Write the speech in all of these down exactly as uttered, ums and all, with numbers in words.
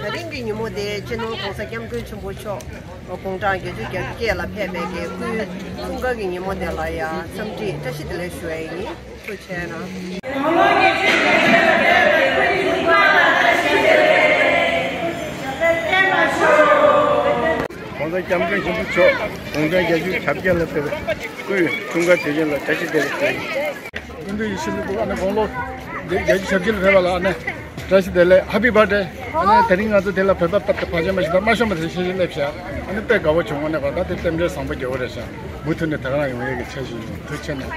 དེ་རིང་གི་ཉིན་མོ་དེ་སྤྱི་ནོར་༸གོང་ས་༸སྐྱབས་མགོན་ཆེན་པོ་མཆོག་དགུང་གྲངས་བརྒྱད་ཅུ་གྱ་བརྒྱད་ལ་ཕེབས་པའི་གི་སྐུའི་འཁྲུངས་སྐར་གྱི་ཉིན་མོ་དེ་ལ་ཡང་འཚམས་འདྲི་བཀྲ་ཤིས་བདེ་ལེགས་ཞུ་བ་ཡིན། ཐུགས་རྗེ་གནང་། ༸གོང་ས་༸སྐྱབས་མགོན་ཆེན་པོ་མཆོག་དགུང་གྲངས་བརྒྱད་ཅུ་གྱ་བརྒྱད་ལ་ཕེབས་པའི་སྐུའི་འཁྲུངས་སྐར་དུས་ཆེན་ལ་བཀྲ་ཤིས་བདེ་ལེགས་ཞུ། སྐུ་མདུན་ཡིད་བཞིན་ནོར་བུ་ཨ་ནེ་དགུང་ལོ་བརྒྱད་ཅུ་གྱ་བརྒྱད་ལ་ཕེབས་པ་ལ་ཨ་ནེ་བཀྲ་ཤིས་བདེ་ལེགས། Happy birthday། ཨ་ནེ་དེ་རིང་ང་ཚོ་དེ་ལ་བོད་པ་སྟབས་བདེ་བག་ཆེན་མ་ཞིག་དང་མ་ཤོང་བ་དེ་ཤེས་ཤེས་སླེབས་ཤག་ཨ་ནེ་དཔེ་དགའ་བོ་བྱུང་། ཨ་ནེ་ག་ད་དེ་རྟེན་འབྲེལ་བཟང་པོ་རྒྱལ་བོ་རེད་ཤག་མུ་མཐུད་ནས་ད་ག་རང་ཡོང་ཡས་ཀྱི་འཆར་གཞི་ཡོད། ཐུགས་རྗེ་གནང་།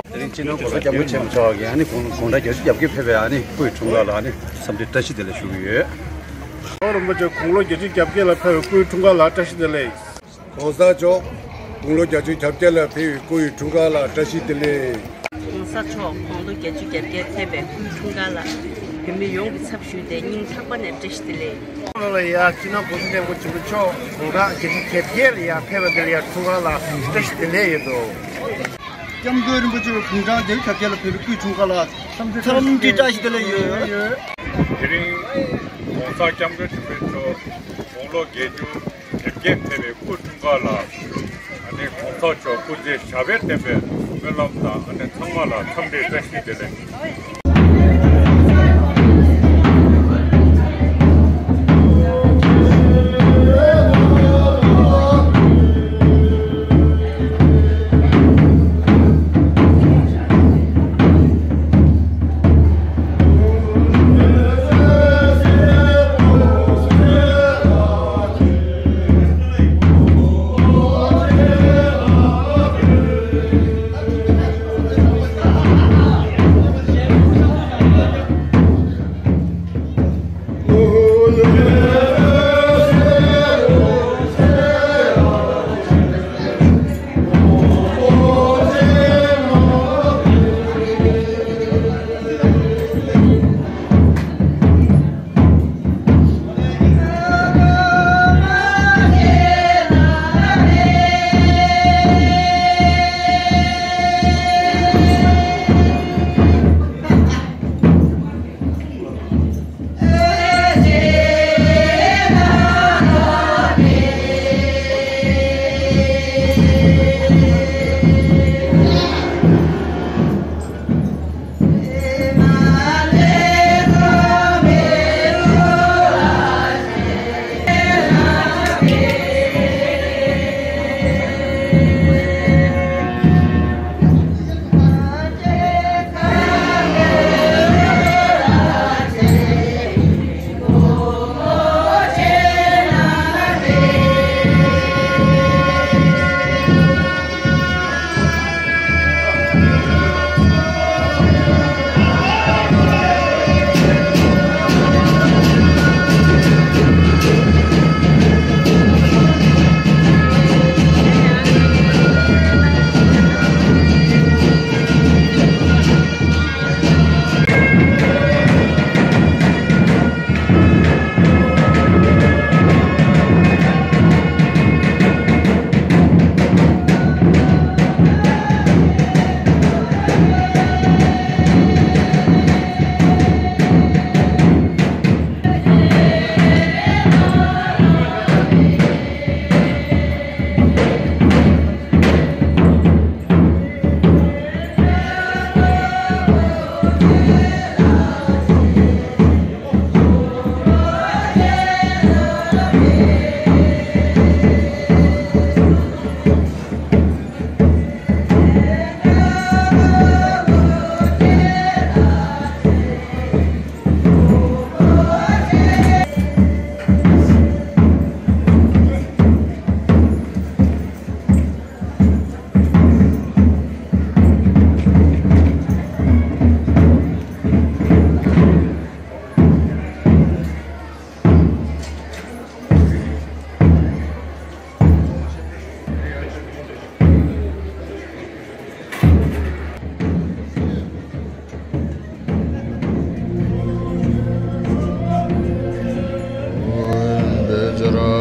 དེ་རིང་སྤྱི་ནོར་༸གོང་ས་༸སྐྱབས་མགོན་ཆེན་པོ་མཆོག་གིས་ཨ་ནི་དགུང་དགུང་གྲངས་བརྒྱད་ཅུ་གྱ་བརྒྱད་ཕེབས་པའི་ཨ་ནི་སྐུའི་འཁྲུངས་སྐར་ལ་ཨ་ནི་འཚམས་འདྲི་བཀྲ་ཤིས་བདེ་ལེགས་ཞུ་གི་ཡོད། ༸གོང་ས་རིན་པོ་ཆེ་དགུང་ལོ་བརྒྱད་ཅུ་གྱ་བརྒྱད་ལ་ཕེབས་པའི་སྐུའི་འཁྲུངས་སྐར་ལ་བཀྲ་ཤིས་བདེ་ལེགས། ༸གོང་ས་མཆོག་དགུང་ལོ་བརྒྱད་ཅུ་གྱ་བརྒྱད་ལ་ཕེབས་པའི་སྐུའི་འཁྲུངས་སྐར་ལ་བཀྲ་ཤིས་བདེ་ལེགས། ༸གོང་ས་མཆོག་དགུང་ལོ་བརྒྱད་ཅུ་གྱ་བརྒྱད་ཕེབས་པའི་སྐུའི་འཁྲུངས་སྐར་ལ་བོད་མི་ཡོངས་ཀྱི་ཚབ་ཞུས་ཏེ་སྙིང་ཐག་པ་ནས་བཀྲ་ཤིས་བདེ་ལེགས། ལ་ཡ་སྤྱི་ནོར་༸གོང་ས་༸སྐྱབས་མགོན་ཆེན་པོ་མཆོག་དགུང་གྲངས་བརྒྱད་ཅུ་གྱ་བརྒྱད་ལ་ཡ་ཕེབས་པ་འདི་ལ་ཡ་འཁྲུངས་སྐར་ལ་བཀྲ་ཤིས་བདེ་ལེགས་ཡོད་དོ། ༸སྐྱབས་མགོན་རིན་པོ་ཆེ་དགུང་གྲངས་བརྒྱད་ཅུ་གྱ་བརྒྱད་ལ་ཕེབས་པའི་སྐུའི་འཁྲུངས་སྐར་ལ་འཚམས་འདྲི་བཀྲ་ཤིས་བདེ་ལེགས་ཡོད། དེ་རིང་༸གོང་ས་༸སྐྱབས་མགོན་ཆེན་པོ་མཆོག་དགུང་ལོ་བརྒྱད་ཅུ་གྱ་བརྒྱད་ཕེབས་པའི་སྐུ་འཁྲུངས་སྐར་ལ། ཨ་ནི་༸གོང་ས་མཆོག་སྐུ་ཚེ་ཞབས་པད་བརྟན་པའི་སྨོན་ལམ་དང་ཨ་ནི་ཚང་མ་ལ་འཚམས་འདྲི་བཀྲ་ཤིས་བདེ་ལེགས།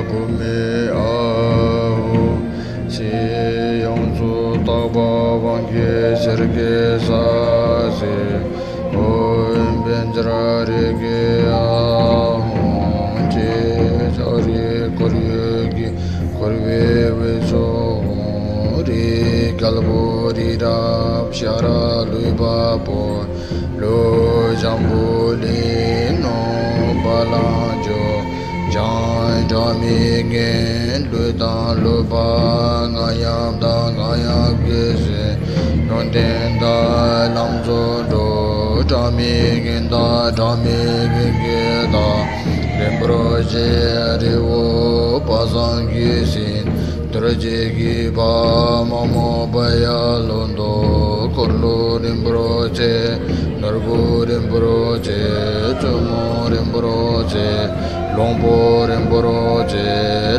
བུད་མེད་ཨ་ཧོ། ཚེ་ཡོངས་སུ་དག་པ་དབང་གི་ཤར་གྱི་ས་གཞི། ཨོཾ་པཉྩ་ར་རེ་ཀེ་ཨ་ཧོ། ཅེས་ཕྱག་རེ་འཁོར་ཡུག་གིས་བསྐོར་བའི་དབུས་སུ་ཧཱུྃ། རིགས་བརྒྱད་པོ་རི་རབ་ཤ་ར་ལུས་འཕགས་པོ། ཀླུ་འཇམ་པོ་ལས་ནོ་བ་ལང་ཇོ། འཇང་སྒྲ་མི་སྙན་གླུ་དང་གླུ་པ། རྔ་ཡབ་དང་རྔ་ཡབ་ཀྱི་གཞི། ཡོན་ཏན་དང་ལམ་རྫོགས་འགྲོ། སྒྲ་མི་སྙན་དང་སྒྲ་མི་སྙན་གྱི་བདག་རིན་པོ་ཆེ་རི་བོ་དཔག་བསམ་གྱི་ཤིང་། རྡོ་རྗེ་གི་བ་མ་མོ་བ་ཡ་ལོ་འདོ། འཁོར་ལོ་རིན་པོ་ཆེ། ནོར་བུ་རིན་པོ་ཆེ། བཙུན་མོ་རིན་པོ་ཆེ། བློན་པོ་རིན་པོ་ཆེ།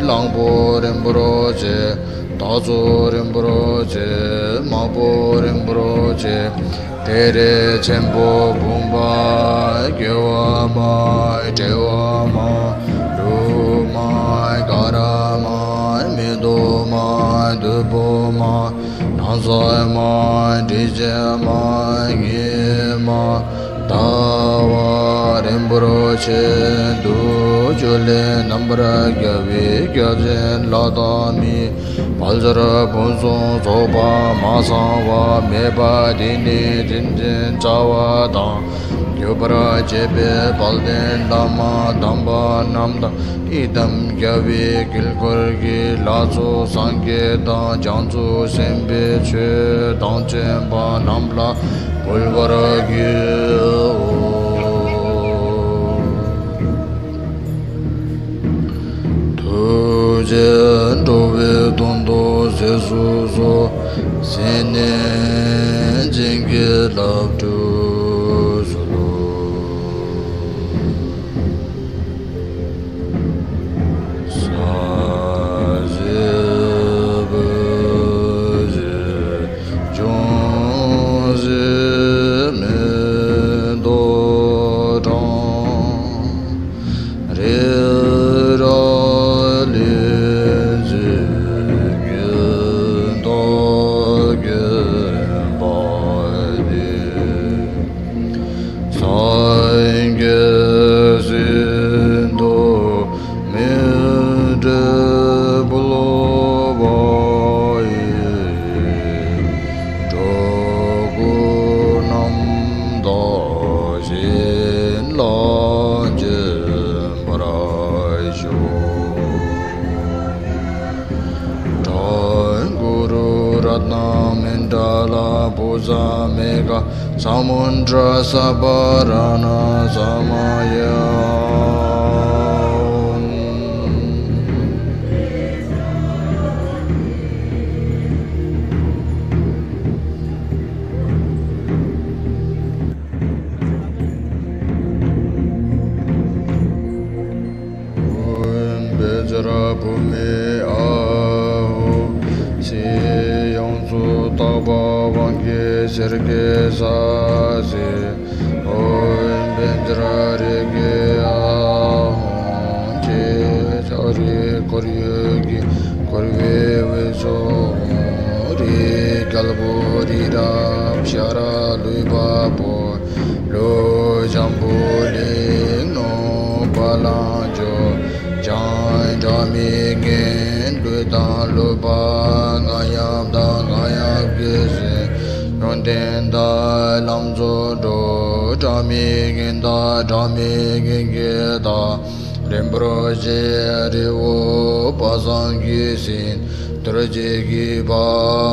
གླང་པོ་རིན་པོ་ཆེ། སྟག་ཚོ་རིན་པོ་ཆེ། མ་པོ་རིན་པོ་ཆེ། ཏེ་རེ་ཆེན་པོ་བུམ་པ། སྐྱེ་བ་མ། འབྲེལ་བ་མ། ལུས་མ། ག་ར་མ། མེ་ཏོག་མ། བདུག་སྤོས་མ། ནམ་ཟླ་མ། དྲི་ཆབ་མ། ཉི་མ། ཟླ་བ། རིན་པོ་ཆེ་དུག་ཅུ་ལས་རྣམ་པར་རྒྱལ་བའི་བརྒྱ་བྱིན་ལྷ་དང་མི། དཔལ་འབྱོར་ཕུན་སུམ་ཚོགས་པ་མ་ཚང་བ་མེད་པ་དེ་ནི་དྲིན་ཅན་བྱ་བ་དང་། མགྱོགས་པར་བྱེད་པའི་དཔལ་ལྡན་བླ་མ་དམ་པ་རྣམས་དང་། ཡི་དམ་རྒྱལ་བའི་དཀྱིལ་འཁོར་གྱི་ལྷ་ཚོགས་སངས་རྒྱས་དང་བྱང་ཆུབ་སེམས་དཔའི་ཆོས་དང་བཅས་པ་རྣམས་ལ་འབུལ་བར་བགྱིའོ། ཐུགས་རྗེས་འགྲོ་བའི་དོན་དུ་ཟས་སུ་གསོལ། སེར་སྣས་བྱིན་གྱིས་བརླབ་ཏུ་གསོལ་ལོ། ས་གཞི་བུ་གཞི་ལྗོངས་གཞི་མེ་ཏོག་གྲང་། རི་རབ་གླིང་བཞི་ཉི་ཟླ་བརྒྱན་པ་འདི། སངས་རྒྱས་ཤིན་ཏུ་མི་འབྲལ་འབུལ་བ་ཡི། སྒྲོ་སྐུར་རྣམ་དག་བཞིན་ལ་བྱིན་པར་ཞུ། ཌཱ་གུ་རུ་རཏྣ་མཎྜ་ལ་པུ་ཛ་མེ་གྷ་ས་མུ་ཌྲ་སརྦ་ར་ཎ་ས་མ་ཡ། ཨོཾ་པཉྩ་ར་བྷཱུ་མི་ཨཱཿཧོ། ཚེ་ཡོངས་སུ་དག་པ་དབང་གི་ཤར་གྱི་ས་གཞི། ཨོཾ་པཉྩ་ར་རེ་ཀེ་ཨཱཿཧོ། ཅེས་ཕྱག་རེ་འཁོར་ཡུག་གིས་བསྐོར་བའི་དབུས་སུ་ཧཱུྃ། རིགས་བརྒྱད་པོ་རི་རབ་ཤ་ར་ལུས་འཕགས་པོ། ཀླུ་འཇམ་པོ་ལས་ནོ་བ་ལང་ཇོ། འཇང་སྒྲ་མི་སྙན་གླུ་དང་གླུ་པ། རྔ་ཡབ་དང་རྔ་ཡབ་ཀྱི་གཞི། ཡོན་ཏན་དང་ལམ་རྫོགས་འགྲོ། སྒྲ་མི་སྙན་དང་སྒྲ་མི་སྙན་གྱི་བདག་རིན་པོ་ཆེ་རི་བོ་དཔག་བསམ་གྱི་ཤིང་། རྡོ་རྗེ་གི་བ་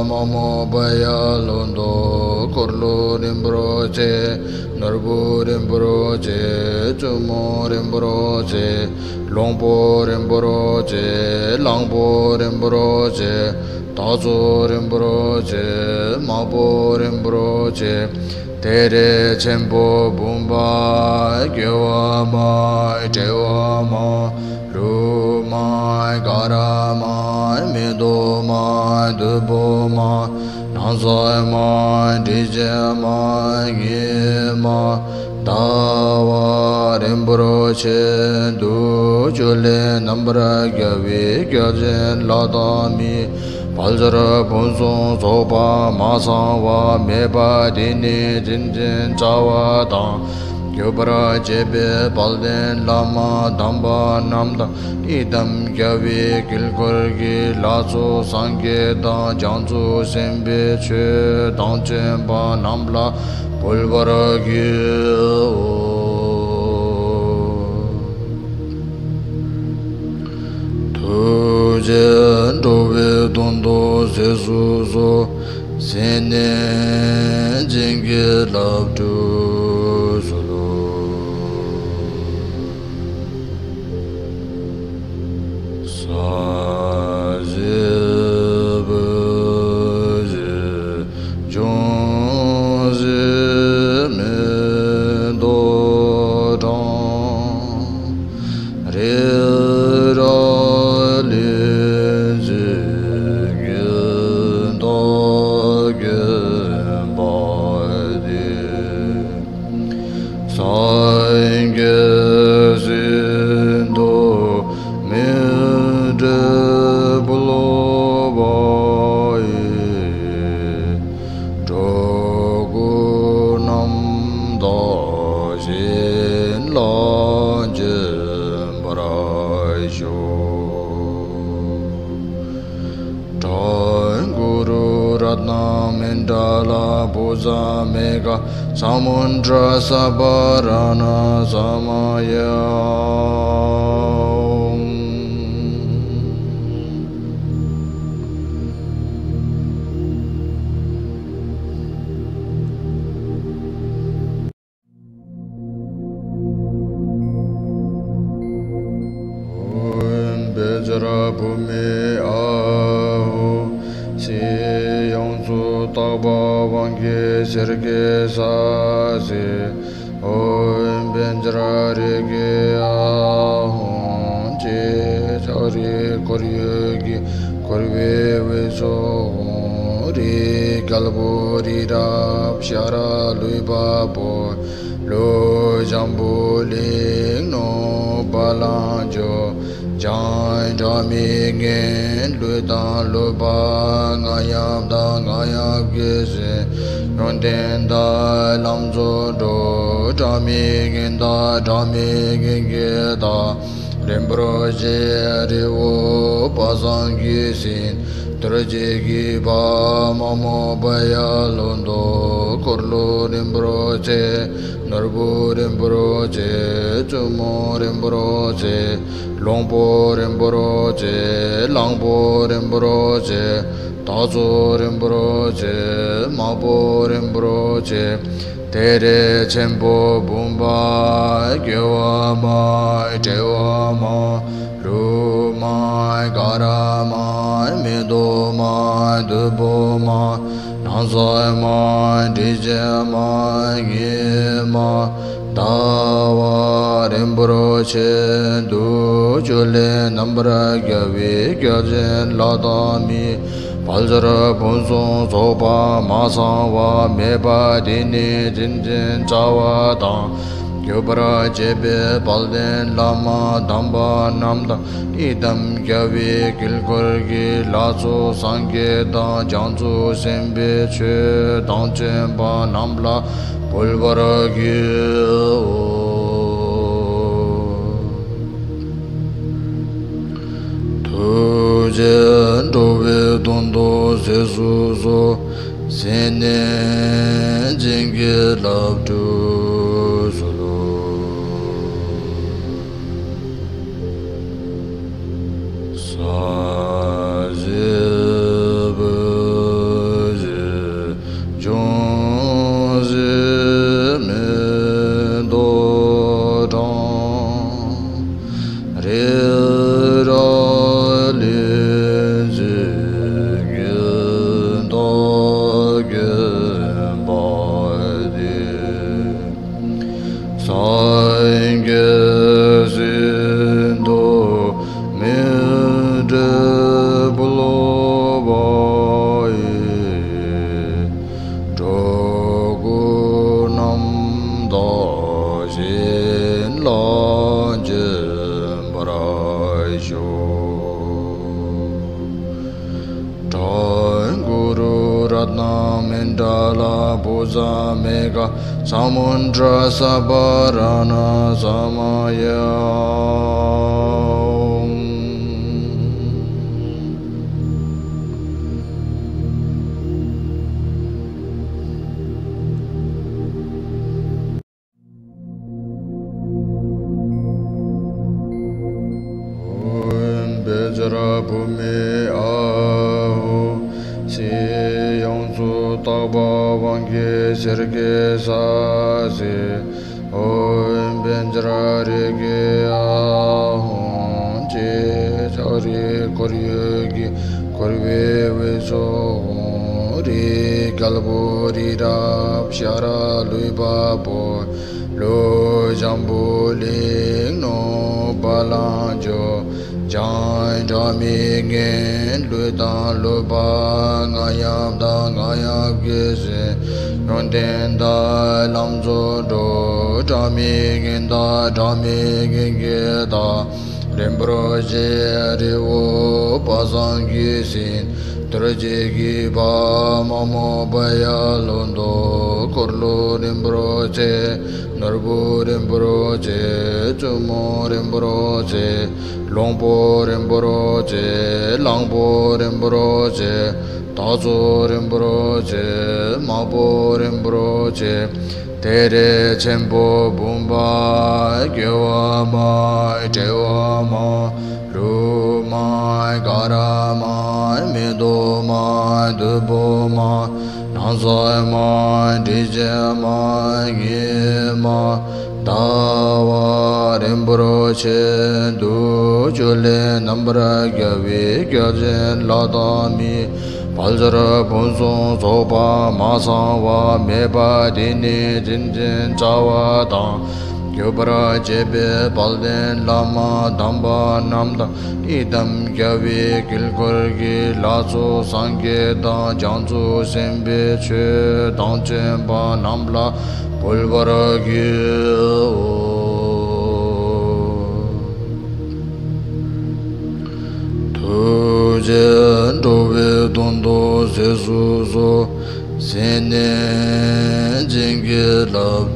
མ་མོ་བ་ཡ་ལོ་འདོ། འཁོར་ལོ་རིན་པོ་ཆེ། ནོར་བུ་རིན་པོ་ཆེ། བཙུན་མོ་རིན་པོ་ཆེ། བློན་པོ་རིན་པོ་ཆེ། གླང་པོ་རིན་པོ་ཆེ། སྟག་ཚོ་རིན་པོ་ཆེ། མ་པོ་རིན་པོ་ཆེ། ཏེ་རེ་ཆེན་པོ་བུམ་པ། སྐྱེ་བ་མ། འབྲེལ་བ་མ། ལུས་མ། ག་ར་མ། མེ་ཏོག་མ། བདུག་སྤོས་མ། ནམ་ཟླ་མ། དྲི་ཆབ་མ། ཉི་མ། ཟླ་བ། རིན་པོ་ཆེ་དུ་ཇུ་ལེ་རྣམ་པར་རྒྱལ་བའི་རྒྱལ་མཚན་ལྷ་དང་མིའི་དཔལ་འབྱོར་ཕུན་སུམ་ཚོགས་པ་མ་ཚང་བ་མེད་པ་དེ་ནི་རིན་ཆེན་བྱ་བ་དང་གྱུར་པར་བྱེད་པའི་དཔལ་ལྡན་བླ་མ་དམ་པ་རྣམས་དང་། ཡི་དམ་རྒྱལ་བའི་དཀྱིལ་འཁོར་གྱི་ལྷ་ཚོགས་སངས་རྒྱས་དང་བྱང་ཆུབ་སེམས་དཔའི་ཆོས་དང་བཅས་པ་རྣམས་ལ་འབུལ་བར་བགྱིའོ། ཐུགས་རྗེས་འགྲོ་བའི་དོན་དུ་ཟས་སུ་གསོལ། སེར་སྣས་བྱིན་གྱིས་བརླབ་ཏུ་གསོལ། ས་གཞི་བུ་གཞི་འབྱུང་བཞི་མེ་ཏོག་དང་། རི་རབ་གླིང་བཞི་གི་མཐའ་བརྒྱན་པ་དེ། སངས་རྒྱས་སྲིད་མཐའ་མེ་སྤྲེལ་ཕོ་བ་ཡི། འགྲོ་ཀུན་རྣམ་དག་བྱིན་རླབས་འབྱིན་པར་ཤོག། ཀྲཱི་གུ་རུ་རཏྣ་མཎྜལ་བྷུ་ཛ་མེ་གྷ་ས་མུ་ཌྲ་སྦ་ར་ཎ་ས་མ་ཡ། ཨོཾ་བཛྲ་བྷུ་མི་ཨཱཿཧཱུྃ། ཕྱི་ཡང་ཚུལ་དག་པ་དབང་གི་གཤེར་གྱི་ས་གཞི། ཨོཾ་བཛྲ་རེ་ཁེ་ཨཱཿཧཱུྃ། ཅེས་ལྕགས་རིའི་ཁོར་ཡུག་གིས་བསྐོར་བའི་དབུས་སུ་ཧཱུྃ། རིའི་རྒྱལ་པོ་རི་རབ་ཤ་ར་ལུས་འཕགས་པོ། ཀླུ་འཇམ་པོ་ལིང་ནོར་བ་ལང་སྤྱོད། འཇམ་དབྱངས་སྒྲ་མི་སྙན་གླུ་དང་གླུ་བ་རྔ་ཡབ་དང་རྔ་ཡབ་ཀྱི་སྲས། ཡོན་ཏན་དང་ལམ་རྫོགས་འགྲོ། སྒྲ་མི་སྙན་དང་སྒྲ་མི་སྙན་གྱི་བདག། རིན་པོ་ཆེ་རི་བོ་དཔག་བསམ་གྱི་སེང་། རྡོ་རྗེ་གི་བ་མ་མོ་བ་ཡ་ལོ་འདོ། འཁོར་ལོ་རིན་པོ་ཆེ། ནོར་བུ་རིན་པོ་ཆེ། བཙུན་མོ་རིན་པོ་ཆེ། ལོང་པོ་རིན་པོ་ཆེ། གླང་པོ་རིན་པོ་ཆེ། སྟག་ཚོ་རིན་པོ་ཆེ། དམར་པོ་རིན་པོ་ཆེ། ཏེ་རེ་ཆེན་པོ་བུམ་པ། སྐྱེ་བ་མ། འབྲེལ་བ་མ། ལུས་མ། ག་ར་མ། མེ་ཏོག་མ། བདུག་སྤོས་མ། སྣང་གསལ་མ། དྲི་ཆབ་མ། ཉི་མ། ཟླ་བ་རིན་པོ་ཆེ། རྡུལ་ཅུ་ལས་རྣམ་པར་རྒྱལ་བའི་རྒྱལ་མཚན་ལྷ་དང་མིའི་དཔལ་འབྱོར་ཕུན་སུམ་ཚོགས་པ་མ་ཚང་བ་མེད་པ་དེ་ནི་རིན་ཆེན་བྱ་བ་དང་གྱུར་པར་བྱེད་པའི་དཔལ་ལྡན་བླ་མ་དམ་པ་རྣམས་དང་། ཡི་དམ་རྒྱལ་བའི་དཀྱིལ་འཁོར་གྱི་ལྷ་ཚོགས་སངས་རྒྱས་དང་བྱང་ཆུབ་སེམས་དཔའི་ཆོས་དང་བཅས་པ་རྣམས་ལ་འབུལ་བར་བགྱིའོ། ཐུགས་རྗེས་འགྲོ་བའི་དོན་དུ་ཟས་སུ་གསོལ། སེར་སྣས་བྱིན་གྱིས་བརླབ་ཏུ་གསོལ། ས་གཞི་བུ་གཞི་འབྱུང་བཞི་མེ་ཏོག་དང་། རི་རབ་གླིང་བཞི་གི་མཐའ་བརྒྱན་པ་དེ། སངས་རྒྱས་སྲིད་མཐའ་མེ་སྤྲེལ་ཕོ་བ་ཡི། འགྲོ་ཀུན་རྣམ་དག་བྱིན་རླབས་ ས་མེ་ག་ས་མུན་དྲ་ས་པ་ར་ཎ་ས་མ་ཡ། ཨོཾ་བཛྲ་བྷུ་མི་ཨཱཿཧཱུྃ། ཕྱི་ཡང་ཚུལ་དག་པ་དབང་གི་ཤེལ་གྱི་ས་གཞི། ཨོཾ་བཛྲ་རེ་ཁེ་ཨཱཿཧཱུྃ། ཅེས་ལྕགས་རི་ཁོར་ཡུག་གིས་བསྐོར་བའི་དབུས་སུ་ཧཱུྃ། རིའི་རྒྱལ་པོ་རི་རབ་ཤ་ར་ལུས་འཕགས་པོ། ཀླུ་འཇམ་པོ་ལིང་ནོར་བ་ལང་སྤྱོད། འཇམ་དབྱངས་སྒྲ་མི་སྙན་གླུ་དང་གླུ་བ་རྔ་ཡབ་དང་རྔ་ཡབ་ཀྱི་སྲིན། ཡོན་ཏན་དང་ལམ་རྫོགས་འགྲོ། སྒྲ་མི་སྙན་དང་སྒྲ་མི་སྙན་གྱི་བདག་རིན་པོ་ཆེ་རི་བོ་དཔག་བསམ་གྱི་སྲིན། རྡོ་རྗེ་གི་བ་མ་མོ་པ་ཡ་ལོ་འདོ། འཁོར་ལོ་རིན་པོ་ཆེ། ནོར་བུ་རིན་པོ་ཆེ། བཙུན་མོ་རིན་པོ་ཆེ། ལོང་པོ་རིན་པོ་ཆེ། གླང་པོ་རིན་པོ་ཆེ། སྟག་ཚོ་རིན་པོ་ཆེ། དམར་པོ་རིན་པོ་ཆེ། ཏེ་རེ་ཆེན་པོ་བུམ་པ། སྐྱེ་བ་མ། འབྲེལ་བ་མ། ལུས་མ། ག་ར་མ། མེ་ཏོག་མ། བདུག་སྤོས་མ། སྣང་གསལ་མ། དྲི་ཆབ་མ། ཉི་མ། ཟླ་བ་རིན་པོ་ཆེ། དུག་ཆུ་ལས་རྣམ་པར་རྒྱལ་བའི་བརྒྱ་བྱིན་ལྷ་དང་མི། དཔལ་འབྱོར་ཕུན་སུམ་ཚོགས་པ་མ་ཚང་བ་མེད་པ་དེ་ནི་བྱིན་ཅན་བྱ་བ་དང་། གྱུར་པར་བྱེད་པའི་དཔལ་ལྡན་བླ་མ་དམ་པ་རྣམས་དང་། ཡི་དམ་རྒྱལ་བའི་དཀྱིལ་འཁོར་གྱི་ལྷ་ཚོགས་སངས་རྒྱས་དང་བྱང་ཆུབ་སེམས་དཔའི་ཆོས་དང་བཅས་པ་རྣམས་ལ་འབུལ་བར་བགྱིའོ། ཐུགས་རྗེས་འགྲོ་བའི་དོན་དུ་ཟས་སུ་གསོལ། སེར་སྣས་བྱིན་གྱིས་བརླབས།